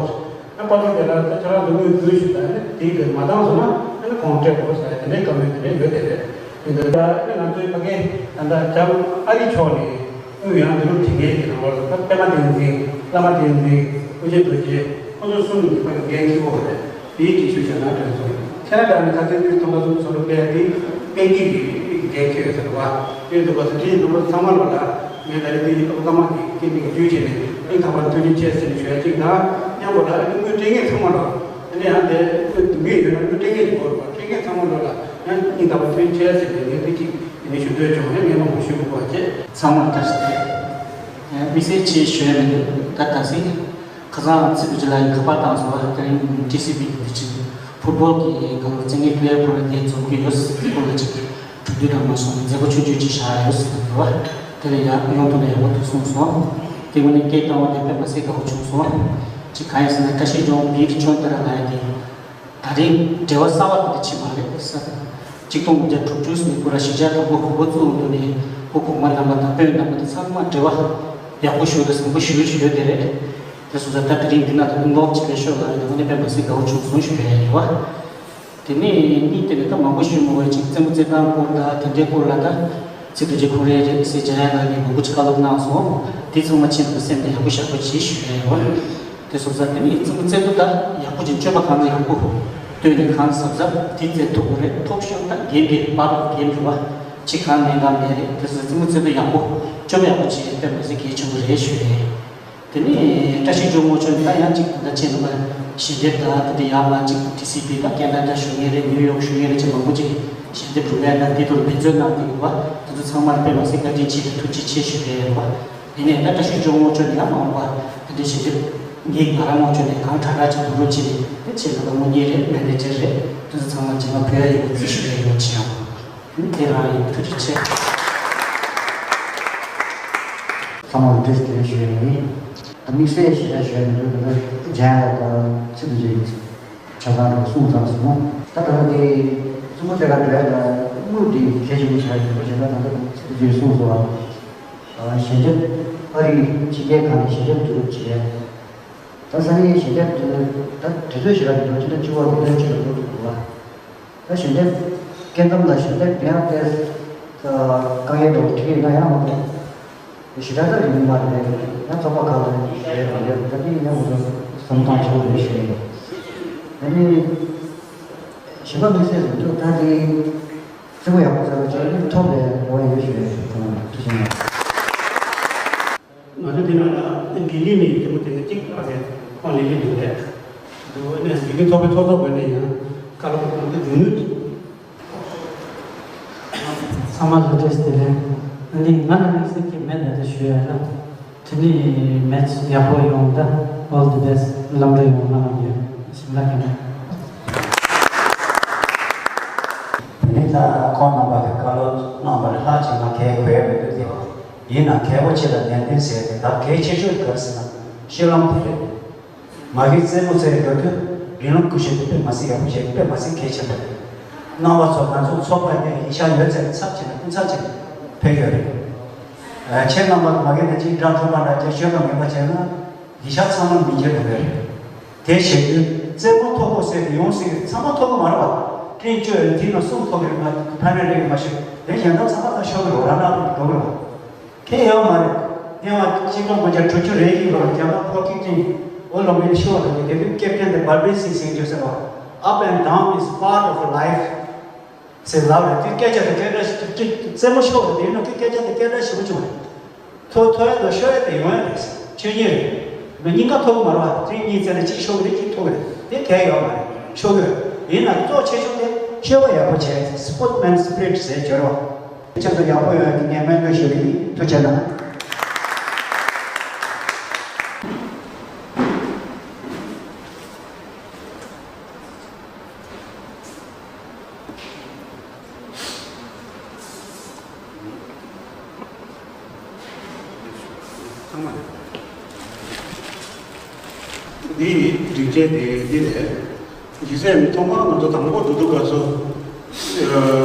ཨ་པ་ལོ་དེ་ལ་ད་ཁྱེད་རང་ཚོ་དངུལ་བུ་ཞིག་དང་ནི་དེའི་གི་མ་བཏང་སོང་ན་ཨ་ནི་ཁོང་སྤྲད་དགོས་ཟེར་དེ་འདྲའི་བཀའ་མོལ་དེ་འདྲ་ཡོད་དེ་རེད། དེ་འདྲ་ད་ཨ་ནི་ང་ཚོའི་ཕ་གི་ད་ལྟ་བྱམས་ཨ་རི་ཕྱོགས་ནས་དངུལ་ཡང་འདི་རུ་བྲིས་མཁན་གྱི་ནང་ལོགས་ལ་ད་པད་མ་བསྟན་འཛིན་བླ་མ་བསྟན་འཛིན་དབུ་ཆེ་རྡོ་རྗེ་ཁོང་ཚོ་གསུམ་གྱི་ཕ་གི་འགན་འཁྱེར་དགོས་རེད། དེའི་སྒྲིག་ཞུ་བྱ་ན་དྲན་སོང་། ཁྱེད་རང་ད་ནི་ཁ་སང་དུས་ཐོག་མ་གསུམ་གསུམ་རུ་པས་དེ་པད་སྐྱིད་ཀྱི་འགན་འཁྱེར་ཟེར་བ་དེ་འདུག་པ་ཚོ་དེའི་ནང་ལོགས་ཚང་མ་ལོགས་ལ། ངས་ད་རེས་འདི་ཨོ་བྷ་མ་གི་སྐད་འདི་གི་བརྒྱུད་བྱས་ནས་སྙིང་ཐག་པ་ནས་ཐུགས་རྗེ་ཆེ་ཟེར་ནས་ཞུ་ཡ་གཅིག་དང་། མཉམ་པོ་ད་ཨ་ནི་དངུལ་སྤྲད་མཁན་ཚང་མ་ལ་ཨ་ནི་ཡང་དེ་དངུལ་འདུག་གི་ཡོད་ན་དངུལ་སྤྲད་མཁན་གྱི་སྐོར་བ་སྤྲད་མཁན་ཚང་མ་ལ་ཡང་སྙིང་ཐག་པ་ཐུགས་རྗེ་ཆེ་ཟེར་ནས་ངས་དེ་གཅིག་དེ་ནས་ཞུ་འདོད་བྱུང་། ཡང་ངས་མང་པོ་ཞུ་དགོས་པ་བྱས། ཚང་མ་བཀྲ་ཤིས་བདེ་ལེགས། དམིགས་བསལ་ཆེ་ཞུ་ཡ་མི་འདུག་ད་ད་སེ་ཁ་སང་ཚེ་བུ་ཅི་ལ་ཡི་ག་པར་བཏང་སོང་བ་དེ་རིང་ཊི་སི་བི་གི་དེ་ཕྱིན་ཕུཊ་བོལ་གི་གང་ལ་རྩེད་མཁན་པི་ལེ་ཡར་པོ་ར་དེ་འཛོམས་ཀྱི་ཡོད་ཟེར་དེ་སྐོར་ལ་གཅིག་གྲོས་བསྡུར་དང་མ་སོང་མཛད་སྒོ་ཆུང་ཆུང་ཅིག་བཞག་ཡོད་ཟེར་བ། དེ་ལ་ཡང་ཡོང་ཐུབ་ན་ཡག་པོ་འདུག་གསུངས་སོང་། དེ་ངོས་ནས་སྐད་བཏང་བ་དེ་དཔེ་མ་སྲིད་དགའ་བོ་བྱུང་སོང་། ཅིག་གང་ཡིན་ཟེར་ན་བཀྲ་ཤིས་ལྗོངས་བིར་ཅོན་ཏ་ར་ལགས་ཀྱིས། ད་རེས་འབྲེལ་བ་གསར་བ་དེ་འདྲ་ཕྱིན་པ་རེད་ཟེར། ཆིག་སྟོང་དགུ་བརྒྱ་དྲུག་ཅུ་ནས་སྐུ་ར་གཞིས་ཆགས་དང་པོ་གོ་འགོ་བཙུགས་འདུག་ནས་སྐུ་གོང་མ་རྣམ་པ་དང་དཔོན་རྣམ་པ་དང་ཚང་མ་འབྲེལ་བ་ཡག་པོ་ཞུ་དང་བཟང་པོ་ཞུ་ཞུ་ཡོད་དེ་རེད། དེ་སོང་ཙང་ད་དེ་རིང་འདི་ན་ལ་སྐུ་ངོ་ཆེ་བའི་ཤོག་ལ་ཡོང་ནས་དཔེ་མ་སྲིད་དགའ་བོ་བྱུང་སོང་ཞུ་བའི་རེད་བ། དེ་ནས་གཉིས་དེ་ནས་ད་མང་པོ་ཞུ་མི་དགོས། ཅིག་རྩེད་མོ་རྩེད་སྟངས་སྐོར་ལ་དེ་འདྲའི་སྐོར་ལ་ད་ཚེ་རྡོ་རྗེ་ཁོང་རེ་རེད་ཟེར་འཇམ་དབྱངས་ལགས་ནས་མང་པོ་ཅིག་བཀའ་སློབ་གནང་སོང་། དེ་ཚང་མ་ཕྱིན་པ་སེམས་ནས་ཡག་པོ་ཞེ་པོ་ཅིག་ཞུ་བའི་རེད་བ། དེ་སོང་ཙང་དེ་ནས་རྩེད་མོ་རྩེ་དུས་ད་ཡག་པོ་ཅིག་སྤྱོད་པ་གང་ལ་ཡག་པོ་སྟོན་ནས་གང་གཟབ་གཟབ་དེ་རྩེ་ཐུབ་ཀྱི་རེད། ཐོབ་ཤོར་ད་འགན་འདི་པར་འགན་འདི་བ་ཅིག་གང་ལེན་གང་མེད་རེད། དེ་སོང་རྩེད་མོ་རྩེ་དུས་ཡག་པོ་སྤྱོད་པ་ཡག་པོ་ཅིག་དཔེ་མ་སྲིད་གལ་ཆེན་པོ་རེད་ཞུ་རེད། དེ་ནས་བཀྲ་ཤིས་ལྗོངས་དངོས་ཆོས་ད་ཡང་ཅིག་ད་ཆེད་དུ་ཞལ་འདེབས་དང་དེ་འདྲ་ཡག་མ་ཅིག་ཊི་སི་ཝི་དང་ཁེ་ན་ཌ་ཞུ་མཁན་རེད། ནིའུ་ཡོག་ཞུ་མཁན་རེད། ཅིག་མང་པོ་ཅིག་ཞལ་འདེབས་གྲུབ་པའི་ནང་དེ་དུ་འབད་བརྩོན་གནང་གི་ཡོད་པ་དེ་ཚོ་ཚང་མར་དཔེ་མ་སྲིད་བཀའ་དྲིན་ཆེ་དང་ཐུགས་རྗེ་ཆེ་ཞུ་གི་ཡོད་པ། ཡིན་ནའི་ད་བཀྲ་ཤིས་ལྗོངས་དངོས་ཆོས་ནས་ཡང་མ་འོངས་པ་དེ་འདྲའི་ཞལ་འདེབས་ངས་ང་རང་དངོས་ཆོས་ནས་གང་དྲག་དྲག་ཅིག་བུ་རུ་ཅིག་དེ་ཆེད་དུ་དངུལ་གཉེར་རེད། མེ་ནེ་ཇར་རེད། དེ་ཚོ་ཚང་མ་རྗེས་མ་ཕུལ་ཡ་ཡོད་པ་རྩིས་ཞུ་གི་ཡོད་ཅེས་ཡང་། དེ་རང་ཡིན། ཐུགས་རྗེ་ཆེ། ཚང་མར་བཀྲ་ཤིས་བདེ་ལེགས་ཞུ་ཡ་ཡིན། དམིགས་བསལ་ཞེ་དྲག་ཞུ་ཡ་མི་འདུག་ད་ལྟ་རྒྱལ་ཡོངས་དང་ཆེད་དུ་བྱས་ཆ་ཚང་རང་གསུངས་ཚར་སོང་། ད་ད་ལྟ་དེ་བཙུན་མོ་དེ་ག་འགྲོ་ཡ་ལ་དངུལ་དེ་གལ་ཆེན་པོ་ཆགས་ཡོད་པ་བྱས་ན། ད་ལྟ་ཆེད་དུ་བྱས་གསུངས་སོང་། ཞལ་འདེབས་ཨ་རིའི་ཕྱི་རྒྱལ་ཁག་ནས་ཞལ་འདེབས་བསྡུ་རུབ་བྱས། ད་ས་གནས་ཞལ་འདེབས་བསྡུ་ད་དུས་ཚོད་ཞེ་དྲག་འགྲོ་ཕྱི་ཟླ་བཅུ་པ་དེ་ལོའི་ཕྱི་ལ་འགྲོ་ཐུབ་འདུག་བ། ད་ཞལ་འདེབས་སྐད་འདམ་ལ་ཞལ་འདེབས་དེ་ཡང་ཏོག་ཙམ་དཀའ་ངལ་འདྲ་བོ་འཕྲད་ཡོད་ན་ཡང་མ་གཏོགས་ཞེ་དྲག་ད་རིང་མ་རེད། ཡང་ཚོགས་པ་ཁག་ལ་ཞལ་འདེབས་རེད། ད་དེ་ཡང་ང་ཚོ་བསམ་སྟངས་ཆེན་པོ་རེད་ཞུ་ཡིན། ད་ནི་གཞན་པ་དམིགས་བསལ་ཟེར་དུས་ད་དེ་རྩེད་མོ་ཡག་པོ་རྩེ་བ་བྱས་ནས་ཐོབ་པའི་གོ་བ་ཡོད་ཞུ་ཡིན། ཐུགས་རྗེ་ཆེ། ང་ཚོ་འདི་ནང་ལ་ལྡི་ལི་ནས་དེ་མོ་དེ་ནས་གཅིག་ཕ་གི་ཁོང་ལྡི་ལི་འདུག་རེད། འདུག་ནས་ལྡི་ལི་ཚོགས་པའི་ཚོགས་གཙོ་སྒོ་ནས་ཡང་བཀའ་སློབ་གནང་དུ་འདུག་ནུས། ཚང་མ་ལ་བཀྲ་ཤིས་བདེ་ལེགས། འདི་ང་ལ་དམིགས་བསལ་གྱི་མེད་ན་དེ་ཞུ་ཡ་ན། དེ་ནི་མེད་ཡག་པོ་ཡོང་ད། All the best། ལམ་འགྲོ་ཡོང་ང་ལ་ཡོད་ཞིམ་ལ་ག་ནས། དེ་ནི་ད་ཁོང་རྣམ་པ་གི་བཀའ་སློབ་གནང་བ་ལ་ལྷག་ཅིག་ང་གལ་དགོས་མི་འདུག་སྟེ། ཡིན་ན་གལ་པོ་ཆེ་ལ་ནན་ཏན་ཟེར་ཏེ་ད་གལ་ཆེ་ཤོས་ག་རེ་ཟེར་ན་ཤེས་ལམ་དེ་རེད། མ་གི་རྩེད་མོ་རྩེ་དགོས་དུས་རིང་ལུགས་ཀུ་ཤུ་དེ་དཔེ་མ་སྲིད་ཡག་པོ་བྱེད་དཔེ་མ་སྲིད་གལ་ཆེན་པོ་རེད། རྣམ་པ་ཚོ་ང་ཚོ་ཚོགས་པ་ནས་ཡིག་ཆ་ཡོད་ཚད་ཚབ་བྱས་ནས་སྐུ་ཚབ་བྱས་ནས་ཕེབས་ཡོད་རེད། ཨ་ཁྱེད་རྣམ་པ་མ་གི་ནས་ཅིག་འདྲ་ཐུབ་པ་འདྲ་ཅིག་ཤོད་པ་ངེས་པ་བྱས་ན་ཡིག་ཆ་ཚང་མ་མི་འཁྱེར་ཐུབ་ཡོད་རེད། དེ་བྱེད་དུས་རྩེད་མོ་ཐོབ་གོ་ཟེར་ཏེ་ཡོང་སྲིད་ཀྱི་ཚང་མ་ཐོབ་གི་མ་རེད་བ། སྤྲིན་བཅོས་འདི་ནང་གསུམ་ཐོབ་ཀྱི་རེད། ང་ཕ་ནས་རེད་མ་ཤེས། དེ་གཞན་དག་ཚང་མ་ད་ཤོར་གི་རེད། རང་རང་འགྲོ་གི་རེད་བ། དེ་ཡང་མ་རེད། དེ་ཡང་གཅིག་སྟོང་དགུ་བརྒྱ་དྲུག་ཅུ་རེ་གཉིས་ལོར་རྒྱ་གར་ཕོ་ཁེ་ཀྲིན་ཨོ་ལོམ་པིག་ཤོར་བ་དང་དེ་དུས་ཀེབ་ཏན་དེ་བལ་བི་རི་སིང་སིང་ཇོ་ཟེར་བ། Up and down is part of life ཟེར་ལབ་རེད། དེ་སྐད་ཆ་དེ་སྐད་སྒྲ་ཞིག་རྩེད་མོ་ཤོར་བ་དེ་ཡིན་ན་དེ་སྐད་ཆ་དེ་སྐད་སྒྲ་ཞིག་པོ་བྱུང་རེད། ཐོ་ཐོ་ཡ་དང་ཤོ་ཡ་དེ་ཡོང་ཡ་རེད། ཆོས་ཉིད་རེད། མི་གཉིས་ཀ་ཐོབ་གི་མ་རེད་བ། དེ་གཉིས་བཙལ་ནས་གཅིག་ཤོར་གི་རེད། གཅིག་ཐོབ་གི་རེད། དེ་གལ་ཡོད་མ་རེད། ཤོར་གི་རེད། ཡིན་ན་གཙོ་ཆེ་ཤོས་དེ་སྤྱོད་པ་ཡག་པོ་བྱས། སྤོར་ཊི་མེན་སི་པི་རིཊ་ཟེར་བྱོས་རོགས། ཁྱེད་ཚོ་ཡག་པོ་ཡོང་ཡ་གི་ངས་སྨོན་འདུན་ཞུ་གི་ཡིན། ཐུགས་རྗེ་གནང་། འདི་ཡི་སྒྲིག་ཆས་དེ་འདི་རེད། སྒྱུ་རྩལ་ཐོག་མར་ང་ཚོ་དང་པོ་འགྲོ་དུས་སྐབས་སུ།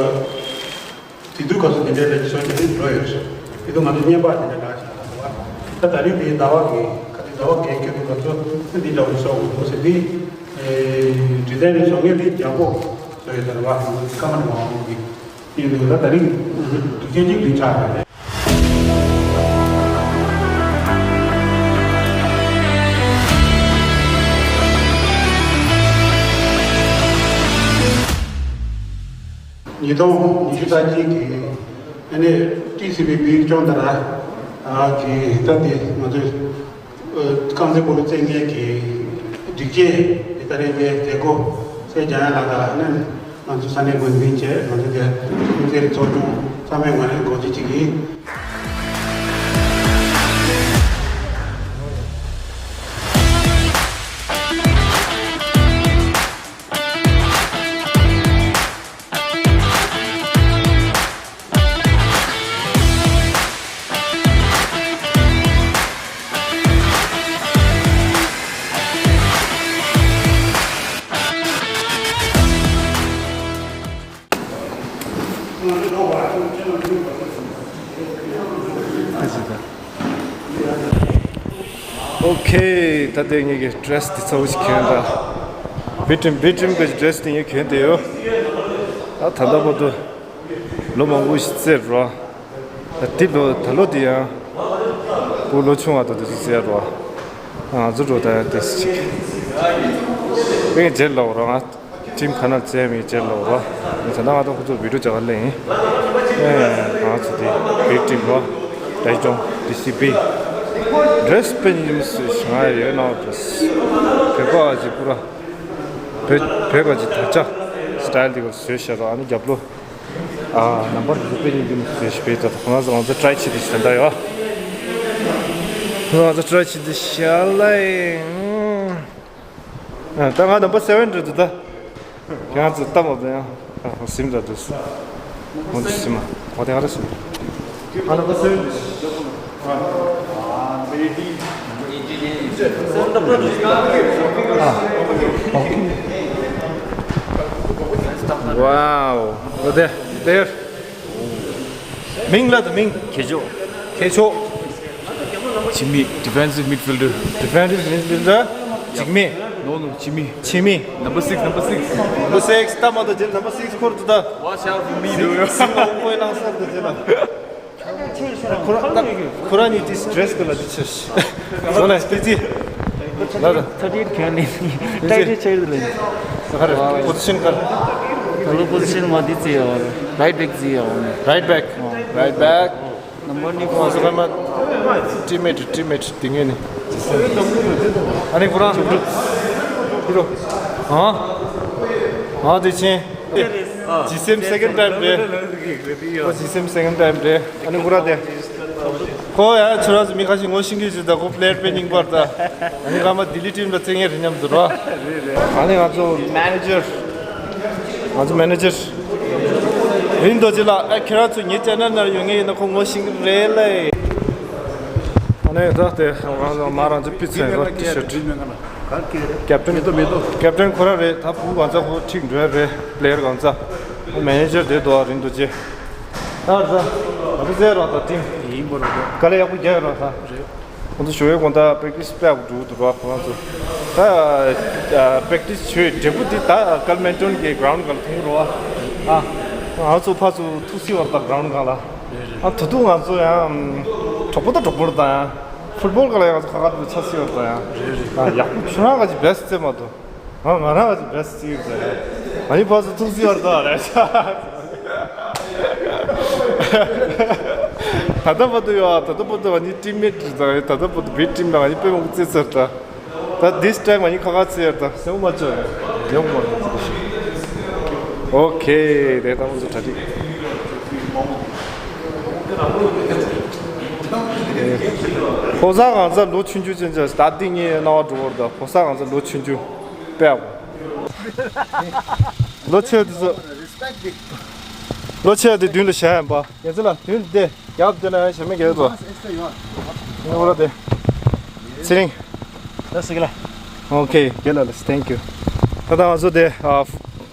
དེ་དུས་སྐབས་སུ་དེ་འདྲའི་ལས་ཀྱི་སྲོལ་དེ་འདྲ་འགྲོ་ཡོད་རེད། དེ་དུས་ང་ཚོ་བརྙན་པར་དེ་འདྲ་འདྲ་ཞིག་ལ་འགྲོ་བ། ད་ད་རིང་དེ་ཟླ་བ་གི་ག་དུས་ཟླ་བ་གི་སྐྱོད་དུས་སྐབས་སུ་དེ་འདྲ་བའི་སྲོལ་འགྲོ་ཟེར་དེ། དྲི་ལྡན་རིགས་སོགས་ངས་དེ་རྒྱག་གོ་ཟེར་ཡོད་ཟེར་བ་ཀ་མ་ནི་མ་འོང་གི་ཡིན་འདུག་ད་ད་རིང་དུས་ཆེན་གཅིག་དུས་ཆགས་རེད། ཉིས་སྟོང་ཉི་ཤུ་རྩ་གཅིག་གི་ཨ་ནི་ཊི་སི་ཝི་བིར་ཅོན་ཏ་ར་གི་ད་དེ་ང་ཚོས་རྐང་རྩེད་སྤོ་ལོ་རྩེད་མཁན་གྱི་སྒྲིག་ཆས་དེ་ད་རེས་ངའི་མཛད་སྒོ་སྲས་འཇམ་དབྱངས་ལགས་དང་ཨ་ནི་ང་ཚོ་ས་གནས་འགོ་འཛིན་བྱས། ང་ཚོ་དེ་ཁྱིམ་མཚེས་ཚོགས་ཆུང་ཚང་མའི་ངོས་ནས་གོ་སྒྲིག་བྱེད་ཀྱི་ཡིན། ཨོ་ཁེ། ད་ལྟ་ངེད་ཀྱི་ཌི་རེ་སི་དེ་ཚོ་ཞིག་གྱོན་དང་། བི་ཊིམ་བི་ཊིམ་གྱི་ཌི་རེ་སི་དེ་ངས་གྱོན་བསྡད་ཡོད། ད་ད་ལྟ་བར་དུ་ལོ་མང་པོ་ཞིག་བརྩེ་རོགས། ད་འདི་ལོ་ད་ལོ་འདི་ཡང་བུ་ལོ་ཆུང་བ་དང་དེ་ཚོ་བརྩེ་རོགས། ང་ཚོ་འགྲོ་ད་ཡང་ཏོག་ཙམ་ཅིག་པེ་རྗེས་ལ་འོ་རོགས། ང་ཊིམ་ཁ་ན་བཙལ་མི་རྗེས་ལ་འོ་རོགས། ང་ད་ལྟ་ང་དང་ཁོ་ཚོ་བི་ཌི་ཡོ་བྱ་ག་སླེབས་ཡིན། ཨེ་ང་ཚོ་དེ་བིག་ཊིམ་རོགས། ཌའི་ཅོང་ཌི་སི་བི། ཌི་རེ་སི་དཔེ་ཉིན་མོ་བཟོས་ཤིང་ང་ཡོད་ན་འོ་ཏོག་ཙམ་བོད་པ་ཅིག་པུ་ར། བོད་བོད་པ་ཅིག་དར་ཆ་སི་ཊལ་དེ་ག་བཟོས་བཞག་རོགས། ཨ་ནི་རྒྱབ་ལོགས། ཨ། ནམ་བར་དེ་ཚོ་དཔེ་ཉིན་རྒྱུན་བཟོས་ཤིག་པས། ད་ཁོ་རང་ཚོ་ང་ཚོ་ཊི་རའེ་བྱེད་དུ་ཞིག་ད་ཡོད། ཁོ་རང་ཚོ་ཊི་རའེ་བྱེད་དུ་ཞལ་ལ་ཡིན། ཨ། ད་ང་ནམ་བར་སེ་བེན་རེད་འདུག་ད། ཁྱེད་རང་ཚོ་ལྟ་མ་ད་ཡང་། ཨ། སིམ་ད་འདུག་ང་ཚོ་སིམ་མ། ང་དེ་ང་ར་སིམ། ང་ནམ་བར་སེ་བེན་རེད། Wow. Look there. There. མིང་ལ་དང་མིང་། ཁེ་ཆོ། ཁེ་ཆོ། ཆི་མི། Defensive midfielder. Defensive midfielder. འཇིགས་མེད། No, no, ཆི་མི། ཆི་མི། Number six, number six. Number six ད་མ་ད་ཇེ་number six ཁོར་དུ་ད། Watch out for me, dude. སིང་ལ་དབུ་མའི་ལང་སར་དུ་ཇེ་ལ། ཁོ་རང་ཁོ་རང་ཉིད་དེ་ཌི་རེ་སི་དེ་ལ་དེ་ཆེ་ཤི། བཟོ་ལ་སྤེ་ཙི། ལ་ལ། ཐར་ཊི་ཨེཊ་གྱོན་ལེན། ཊའི་ཊི་ཆེར་དུ་ལེན། ཁར་པོ་ཟི་ཤན་ཁར། ད་ལོ་པོ་ཟི་ཤན་མ་དེ་ཙི་ཡོད། རའིཊ་བེག་ཙི་ཡོད། རའིཊ་བེག་རའིཊ་བེག་ནམ་བར་ནི་ཁོ་ཚོ་ཁ་མ། ཊིམ་མེཊ་ཊིམ་མེཊ་དེ་ངས་ནི། ཨ་ནི་ཁོ་རང་ཁྱོད་རོ། ཨ། ཨ་དེ་ཆེན། ཇི་སེམ་སེ་ཀེན་ཌི་ཊའིམ་རེད། ཁོ་ཇི་སེམ་སེ་ཀེན་ཌི་ཊའིམ་རེད། ཨ་ནི་ཁོ་ར་དེ། ཁོ་ཡ་ཁྱོད་རང་ཚོ་མི་ཁ་ཤས་ངོ་ཤེས་ཀྱི་ཞིག་ད་ཁོ་པི་ལེ་ཡར་དཔེ་རྙིང་པ་རེད་ད། ཨ་ནི་ཁ་མ་ལྡི་ལི་ཊིམ་ལ་བརྩི་མཁན་རེད་སྙམ་དུ་རོ། ཨ་ནི་ང་ཚོ་མེ་ནེ་ཇར། ང་ཚོ་མེ་ནེ་ཇར། རིན་རྡོ་རྗེ་ལགས། ཨ། ཁྱེད་རང་ཚོ་ངའི་ཅེ་ནལ་ནང་ཡོད་མཁན་ཡིན་ན་ཁོ་ངོ་ཤེས་ཀྱི་རེད་ལེ། ཨ་ནི་ད་དེ་ང་ཚོ་མ་རང་ཚོ་པི་ཚེ་རོ་ཊི་ཤར་ཊི། ཀེབ་ཊན། མེ་ཏོག་མེ་ཏོག་ཀེབ་ཊན་ཁོ་རང་རེད། ད་བུ་གང་ཚ་ཁོ་ཁྲིག་འགྲོ་ཡ་རེད། པི་ལེ་ཡར་གང་ཚ། ཁོ་མེ་ནེ་ཇར་དེ་དོ་རིན་རྡོ་རྗེ། ད་ར་ད་བུ་ཟེར་རོགས་ད་ཊིམ་ཡིན་པོ་རོགས་ད། དཀའ་ལས་ཡག་པོ་རྒྱག་ཡོད་རོགས་ད། རེད། ཁོ་ཚོ་ཞོགས་པའི་དགོང་དག་པེག་ཊི་སི་དཔེ་ཡག་པོ་འགྲོ་གི་འདུག་རོགས་ཁོ་རང་ཚོ། ད་པེག་ཊི་སི་བྱོས་འབྲས་བུ་འདི་ད་ཀལ་མན་ཊོན་གྱི་གྷི་རའུན་ཌི་སྒང་ལ་མཐོང་གི་རོགས། ཨ། ང་ཚོ་ཕར་ཚུར་ཐུག་སྲིད་པ་རེད་ད་གྷི་རའུན་ཌི་སྒང་ལ། ཨ། ད་དུང་ང་ཚོ་ཡང་གྲོགས་པོ་དང་གྲོགས་པོ་རེད་ད་ཡང་། ཕུཊ་བོལ་སྒང་ལ་ཡང་ང་ཚོ་ཁ་ཁ་ཐུག་ཆགས་སྲིད་པ་རེད་ད་ཡང་། ཨ། ཡག་པོ་ཁྱོད་རང་ག་ཅིག་བེ་སི་ཊི་རྩེད་མ་ཐུབ། ང་ང་རང་ག་ཅིག་བེ་སི་ཊི་རྩེད་ཀྱི་རེད། ང་གཉིས་ཕར་ཚུར་ཐུག་སྲིད་པ་རེད་ད་རེད། ད་ལྟ་བར་དུ་ཡོད། ད་ལྟ་བར་དུ་ང་གཉིས་ཊིམ་མེཊ་རེད་ད། ད་ལྟ་བར་དུ་བི་ཊིམ་ལ་ང་གཉིས་དཔེ་མང་པོ་རྩེད་ཚར་ད། ད་this time ང་གཉིས་ཁ་ཁ་རྩེད་ཡོད་ད། སེམས་མ་བཅོས་ཡོང་མ་རེད། ཨོ་ཁེ། དེ་ད་ང་ཚོ་གྲ་སྒྲིག་ཕོ་གསར་གང་ཚ་ལོ་ཆུང་ཆུང་ཅན་ཅན་ད་འདི་ངའི་རྣ་བ་འགྲོ་བར་ད། ཕོ་གསར་གང་ཚ་ལོ་ཆུང་ཆུང་དཔེ་ཡག་པོ། ལོ་ཆེ་དེ་ཚོ། ལོ་ཆེ་དེ་མདུན་ལ་བཞག་ཡིན་པ། རྒྱལ་ཚེ་ལ་མདུན་དེ་རྒྱབ་དེ་ན་ཞེ་མེད་རྒྱལ་ཚོ། ངོ་ལ་དེ། ཚེ་རིང་། ལ་སི་གི་ལ། ཨོ་ཁེ། རྒྱལ་ལ་ལ་སི། thank you། ད་ལྟ་ང་ཚོ་དེ། ཨ།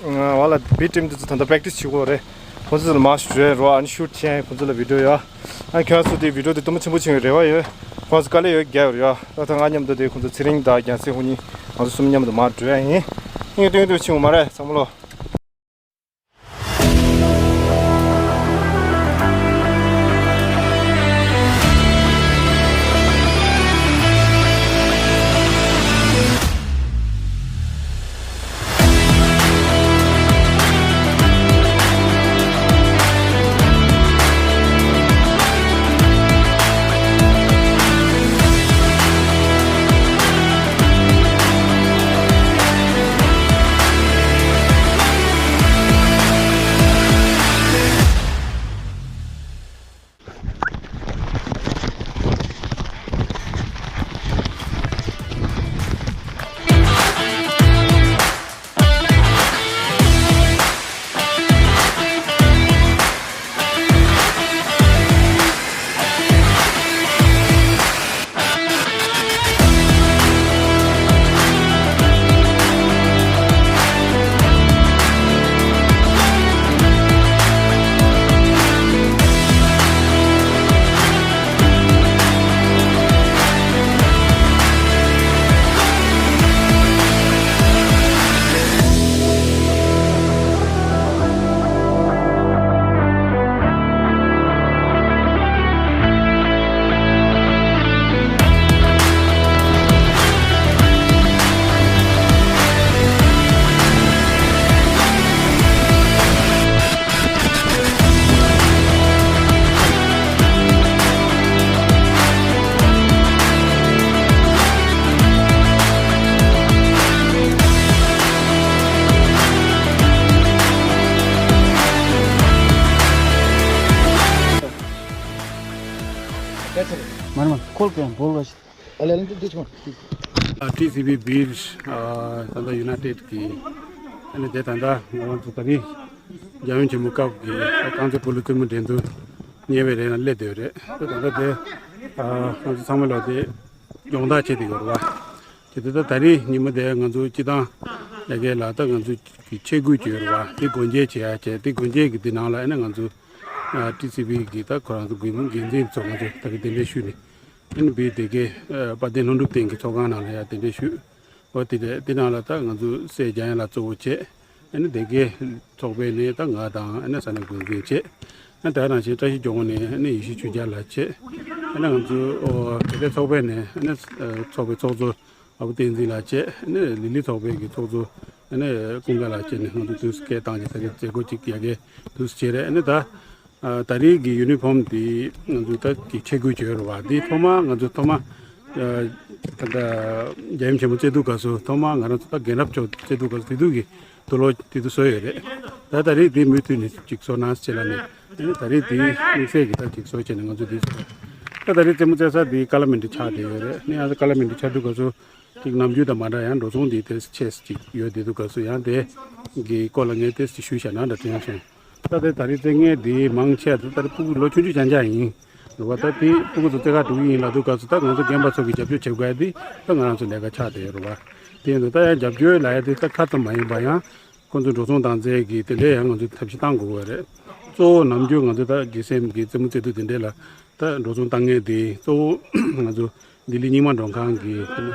ང་ལ་བི་ཊིམ་དེ་ཚོ་ད་ལྟ་པེག་ཊི་སི་བྱེད་དགོས་རེད། ཁོ་ཚོ་ལ་མར་ཞུ་རེད་རོ། ཨ་ནི་ཤུ་ཊི་བྱས་ཁོ་ཚོ་ལ་བི་ཌི་ཡོ་ཡ། ཨ། ཁྱོད་ཚོ་དེ་བི་ཌི་ཡོ་དེ་དུམ་བུ་ཆེན་པོ་བྱུང་བའི་རེ་བ་ཡོད། ཁོང་ཚོ་དཀའ་ལས་ཡོད་རྒྱག་ཡོད་རེད་ཡ། ད་ད་ང་མཉམ་དུ་དེ་ཁོང་ཚོ་ཚེ་རིང་དང་རྒྱལ་སྲས་ཁོང་གཉིས་ང་ཚོ་གསུམ་མཉམ་དུ་མར་འགྲོ་ཡ་ཡིན། སྙིང་སྟོན་སྟོན་ཆེན་པོ་མ་རེད་བསམ་བློ། མར་མར་ཁོལ་གྱི་བོལ་བ་ཞིག་ཨ་ལས་ལན་དུ་དེ་ཆུང་། ཨ། ཊི་སི་བི་བིར། ཨ། ད་ལྟ་ཡུ་ནའི་ཊེཌ་གི། ཨ་ནི་དེ་ད་ལྟ་ང་རང་ཚོ་ད་རིང་འཇམ་དབྱངས་ཆེན་མོ་སྐབས་ཀྱི་རྐང་རྩེད་སྤོ་ལོ་རྩེད་མོ་འགྲན་བསྡུར་གཉིས་པའི་རིང་ལ་སླེབས་བསྡད་ཡོད་རེད། ད་ད་ལྟ་དེ། ཨ། ང་ཚོ་ཚང་མ་ལོག་དེ་སྦྱོང་བརྡར་བྱེད་བསྡད་ཡོད་རེད་བ། དེ་ད་ལྟ་ད་རིང་ཉིན་མོ་དེ་ང་ཚོ་སྤྱི་བཏང་ཡ་གི་ལ་ད་ང་ཚོ་གི་ཆས་གོས་ཅིག་ཡོད་རེད་བ། དེ་སྒོ་འབྱེད་བྱེད་ཡ་བྱས། དེ་སྒོ་འབྱེད་ཀྱི་དེ་ནང་ལ་ཨ་ནི་ང་ཚོ། ཨ། ཊི་སི་བི་གི་ད་ཁོ་རང་ཚོ་འགན་འཛིན་ཚོ་ང་ཚོ་ད་གི་གདན་འདྲེན་ཞུས་ནས། ཨ་ནི་བི་དེ་གའི། ཨ། དཔལ་ལྡན་ལྷུན་གྲུབ་སྟེང་གི་ཚོགས་ཁང་ནང་ལ་ཡ་གདན་འདྲེན་ཞུས། འོ་དེ་རེད། དེ་ནང་ལ་ད་ང་ཚོ་སྲས་འཇམ་དབྱངས་ལགས་གཙོ་བོ་བྱས། ཨ་ནི་དེ་གའི་ཚོགས་པའི་ནས་ད་ང་དང་། ཨ་ནི་ས་གནས་འགོ་འཛིན་བྱས། ཨ་ནི་དེ་ནང་བཞིན་བཀྲ་ཤིས་ལྗོངས་ནས་ཨ་ནི་ཡེ་ཤེས་ཆོས་རྒྱལ་ལགས་བྱས། ཨ་ནི་ང་ཚོ། ཨོ། དེ་གའི་ཚོགས་པའི་ནས་ཨ་ནི། ཨ། ཚོགས་པའི་ཚོགས་གཙོ་ཨ་བུ་བསྟན་འཛིན་ལགས་བྱས། ཨ་ནི་ལི་ལི་ཚོགས་པའི་གི་ཚོགས་གཙོ་ཨ་ནི་ཀུན་དགའ་ལགས་བྱས་ནས་ང་ཚོ་དུས་སུ་སྐད་བཏང་བྱས། ད་གའི་མཛད་སྒོ་ཅིག་ཡ་གའི་དུས་སུ་བྱས་རེད། ཨ་ནི་ད། ཨ། ད་རེས་ཀྱི་ཡུ་ནི་ཕོམ་འདི་ང་ཚོ་ད་གི་ཆས་གོས་ཅིག་ཡོད་རེད་བ། འདི་ཐོག་མ་ང་ཚོ་ཐོག་མ། ཨ། ད་ལྟ་རྒྱལ་ཡུམ་ཆེན་མོ་བརྩི་དུས་སྐབས་སུ་ཐོག་མ་ང་རང་ཚོ་ད་རྒན་རབས་མཆོག་བརྩི་དུས་སྐབས་སུ་དེ་དུས་ཀྱི་དུག་ལོག་དེ་དུས་བཟོས་ཡོད་རེད། ད་ད་རེས་དེ་མུ་མཐུད་ནས་ཅིག་བཟོ་ན་ཟེར་ལབ་ནས། ཨ་ནི་ད་རེས་དེ་དམིགས་བསལ་གྱི་ད་ཅིག་བཟོ་བྱས་ནས་ང་ཚོ་དེ་བཟོས། ད་ད་རེས་རྩེད་མོ་རྩེ་ས་དེ་ཀ་ལ་མན་ཌི་ཆགས་བསྡད་ཡོད་རེད། ཨ་ནི་ཡང་ཀ་ལ་མན་ཌི་ཆགས་དུས་སྐབས་སུ། ཅིག་ནམ་རྒྱུན་དང་མ་འདྲ་ཡང་འགྲོ་སོང་འདི་ཏོག་ཙམ་ཆེ་ཙམ་ཅིག་ཡོད་བསྡད་དུས་སྐབས་སུ། ཡང་དེ་གི་སྐོར་ལ་ངས་ཏོག་ཙམ་ཞུས་བཞག་ན་འདྲ་དྲན་སོང་། ད་དེ་ད་རེས་རྩེད་མཁན་འདི་མང་ཆེ་བ་ད་ལྟ་ཕྲུ་གུ་ལོ་ཆུང་ཆུང་རྐྱང་རྐྱང་ཡིན་རེད་བ། ད་དེ་ཕྲུ་གུ་ཚོ་རྩེད་གར་འགྲོ་གི་ཡིན་ལབ་དུས་སྐབས་སུ། ད་ང་ཚོ་རྒན་པ་ཚོ་གིས་རྒྱབ་སྐྱོར་བྱེད་དགོས་ཡ་དེ་ད་ང་རང་ཚོ་ལས་ཀ་ཆགས་བསྡད་ཡོད་རེད་བ། དེ་ཡིན་དུས་ད་ཡང་རྒྱབ་སྐྱོར་ལབ་ཡ་དེ་ད་ཁ་ཙམ་མ་ཡིན་པ། ཡང་ཁོང་ཚོ་འགྲོ་སོང་བཏང་རྩིས་ཀྱི་དེ་འདྲས་ཡང་ང་ཚོ་ཐབས་ཤེས་བཏང་དགོས་ཀྱི་རེད། གཙོ་བོ་ནམ་རྒྱུན་ང་ཚོ་ད་དགེ་སེམས་ཀྱི་རྩེད་མོ་རྩེ་དུས་དེ་འདྲས་ལ་ད་འགྲོ་སོང་བཏང་མཁན་དེ་གཙོ་བོ་ང་ཚོ་ལྡི་ལི་རྙིང་མ་མགྲོན་ཁང་གི་སྤྲུལ་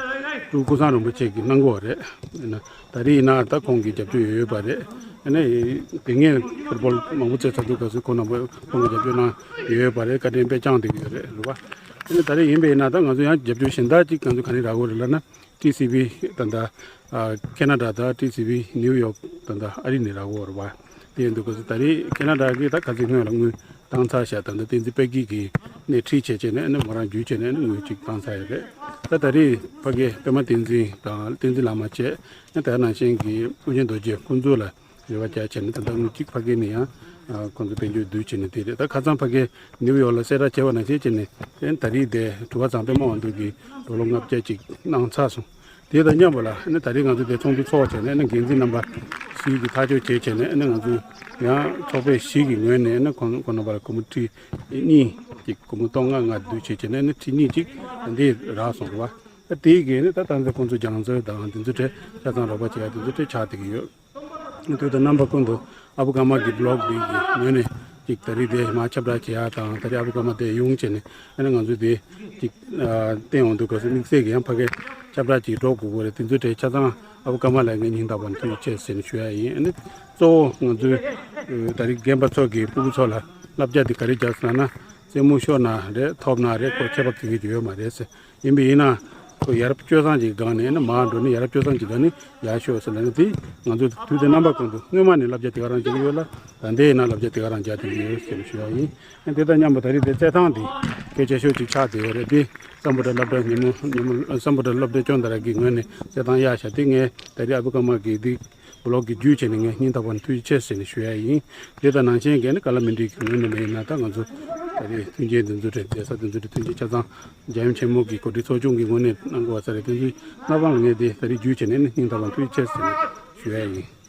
སྐུ་ཀུན་བཟང་རིན་པོ་ཆེ་གིས་གནང་གི་ཡོད་རེད། ད་རེས་ཡིན་ན་ད་ཁོང་གི་རྒྱབ་སྐྱོར་ཡོད་ཡོད་པ་རེད། ཨ་ནི་དེ་སྔའི་ཕུཊ་བོལ་མང་པོ་རྩེ་ཚར་དུས་སྐབས་སུ་ཁོང་རྣམ་པ་ཁོང་གི་རྒྱབ་སྐྱོར་གནང་ཡོད་ཡོད་པ་རེད། བཀའ་དྲིན་དཔེ་བསྐྱངས་བསྡད་ཀྱི་ཡོད་རེད། རེད་བ། ཨ་ནི་ད་རེས་ཡིན་པ་ཡིན་ན་ད་ང་ཚོ་ཡང་རྒྱབ་སྐྱོར་གཞན་དག་ཅིག་ང་ཚོ་ག་རེ་རག་གི་ཡོད་རེད་ལབ་ན། ཊི་སི་བི་ད་ལྟ། ཨ། ཁེ་ན་ཌ་དང་ཊི་སི་བི་ནིའུ་ཡོག་ད་ལྟ་ཨ་རི་ནས་རག་གི་ཡོད་རེད་བ། དེ་ཡིན་དུས་སྐབས་སུ་ད་རེས་ཁེ་ན་ཌ་གིས་ད་ཁ་སང་སྔོན་ལ་དངུལ་བཏང་ཚར་བཞག་ད་ལྟ་བསྟན་འཛིན་དཔལ་སྐྱིད་ཀྱིས་སྣེ་ཁྲིད་བྱས་བྱས་ནས་ཨ་ནི་མོ་རང་བརྒྱུད་བྱས་ནས་ཨ་ནི་དངུལ་ཅིག་བཏང་ཚར་ཡོད་རེད། ད་ད་རེས་ཕ་གི་པད་མ་བསྟན་འཛིན་དང་བསྟན་འཛིན་ལགས་མ་བྱས། ཨ་ནི་དེ་ནང་བཞིན་གྱི་ཨོ་རྒྱན་རྡོ་རྗེ་ཁོང་ཚོ་ལ་རེ་བ་བྱས་བྱས་ནས། ད་ལྟ་དངུལ་གཅིག་ཕ་གི་ནས་ཡང་། ཨ། ཁོང་ཚོ་དཔལ་འབྱོར་བསྡུ་བྱས་ནས། དེ་རེད། ད་ཁ་སང་ཕ་གི་ནིའུ་ཡོག་ལ་གསལ་བསྒྲགས་བྱས་པ་ནང་བཞིན་བྱས་ནས། ཨ་ནི་ད་རེས་དེ་དྲི་བ་ཚང་པད་མ་དབང་འདུས་ཀྱིས་ཌོ་ལར་ལྔ་བརྒྱ་ཅིག་གནང་ཚར་སོང་། དེ་དང་མཉམ་པ་ལ་ཨ་ནི་ད་རེས་ང་ཚོ་དེ་ཚོགས་འདུ་ཚོགས་བྱས་ནས། ཨ་ནི་འགན་འཛིན་རྣམ་པ་བཞི་གིས་ཐག་གཅོད་བྱས་བྱས་ནས། ཨ་ནི་ང་ཚོ་ཡང་ཚོགས་པ་བཞི་གི་ངོས་ནས་ཨ་ནི་ཁོང་ཁོང་རྣམ་པ་ལ་སྒོར་མོ་ཁྲི་གཉིས་ཀྱི་སྒོར་མོ་སྟོང་ལྔ་ལྔ་བསྡུ་བྱས་བྱས་ནས། ཨ་ནི་ཁྲི་གཉིས་ཅིག་འདི་རག་སོང་རེད་བ། ད་དེའི་གི་ནི་ད་ད་ཚོད་ཁོང་ཚོ་རྒྱང་མཚོ་དང་དེ་ཚོ་གྲས་ཆ་ཚང་རོགས་པ་བྱེད་ཡ་དེ་ཚོ་གྲས་ཆགས་བསྡད་ཀྱི་ཡོད། དུས་དང་རྣམ་པ་ཀུན་ཏུ་ཨ་བུ་ཀརྨ་གི་བི་ལོག་འདི་གི་ངོས་ནས་ཅིག་ད་རེས་དེ་མར་ཁྱབ་བསྒྲགས་བྱེད་ཡ་དང་། ད་རེས་ཨ་བུ་ཀརྨ་དེ་ཡོང་བྱས་ནས་ཨ་ནི་ང་ཚོ་དེ་ཅིག་ཨ། བསྟན་འོང་དུས་སྐབས་སུ་དམིགས་བསལ་གྱི་ཡང་ཕ་གི་ཁྱབ་བསྒྲགས་ཅིག་འགྲོ་དགོས་ཀྱི་རེད། དེ་ཚོ་གྲས་ཆ་ཚང་ཨ་བུ་ཀརྨ་ལགས་ངས་སྙིང་ཐག་པ་ནས་ཐུགས་རྗེ་ཆེ་ཟེར་ནས་ཞུ་ཡ་ཡིན། ཨ་ནི་གཙོ་བོ་ང་ཚོའི་ད་རེས་རྒན་པ་ཚོ་གི་སྤུ་གུ་ཚོ་ལ་བསླབ་བྱ་དེ་ག་རེ་རྒྱག་ཟེར་ན། རྩེད་མོ་ཤོར་ན་རེད། ཐོབ་ན་རེད། ཁོ་ཁྱད་པར་གང་ཡང་ཡོད་མ་རེད་ཟེར། ཡིན་པ་ཡིན་ན་ཁོ་ཡར་སྤྱོད་བཟང་ཅིག་སྒང་ནས་ཨ་ནི་མར་འགྲོ་ནས་ཡར་སྤྱོད་བཟང་ཅིག་སྒང་ནས་ཡར་ཤོག་ཟེར་ལབ་ནས། དེ་ང་ཚོ་དུས་དང་རྣམ་པ་ཀུན་ཏུ་སྔོན་མ་ནས་བསླབ་བྱ་དེ་ག་རང་བྱེད་ཀྱི་ཡོད་ལ། ད་ལྟའི་ཡིན་ན་བསླབ་བྱ་དེ་ག་རང་རྒྱག་བསྡད་ཀྱི་ཡོད་ཟེར་ཞུ་ཡ་ཡིན། ཨ་ནི་དེ་དང་མཉམ་པོ་ད་རེས་དེ་རྩེད་ཐང་དེ་གལ་ཆེ་ཤོས་ཅིག་ཆགས་བསྡད་ཡོད་རེད། དེ་སམ་བྷོ་ཊ་སློབ་གྲྭ་ཉིན་མོ་ཉིན་མོ་སམ་བྷོ་ཊ་སློབ་གྲྭ་སྐྱོང་བདག་ར་གི་ངོས་ནས་རྩེད་ཐང་གཡར་བཞག་དེ་ངས་ད་རེས་ཨ་བུ་ཀརྨ་གི་དེ་བི་ལོག་གི་བརྒྱུད་བྱས་ནས་ངས་སྙིང་ཐག་པ་ནས་ཐུགས་རྗེ་ཆེ་ཟེར་ནས་ཞུ་ཡ་ཡིན། དེ་དང་ནང་བཞིན་གྱི་ནི་ཀ་ལ་མན་ཌི་གི་ངོས་ནས་མ་ཡིན་ན། ད་ང་ཚོ་ད་རེས་མཐུན་རྐྱེན་འདི་ཚོ་རེད། མཛད་ས་འདི་ཚོ་རེད། མཐུན་རྐྱེན་ཆ་ཚང་རྒྱལ་ཡུམ་ཆེན་མོ་གི་གོ་སྒྲིག་ཚོགས་ཆུང་གི་ངོས་ནས་གནང་དགོས་པ་ས་རེད། དེ་ཚོའི་སྣ་བང་ལ་ངས་དེ་ད་རེས་བརྒྱུད་བྱས་ནས་ནི་སྙིང་ཐག་པ་ནས་ཐུགས་རྗེ་ཆེ་ཟེར་ནས་ཞུ་ཡ་ཡིན།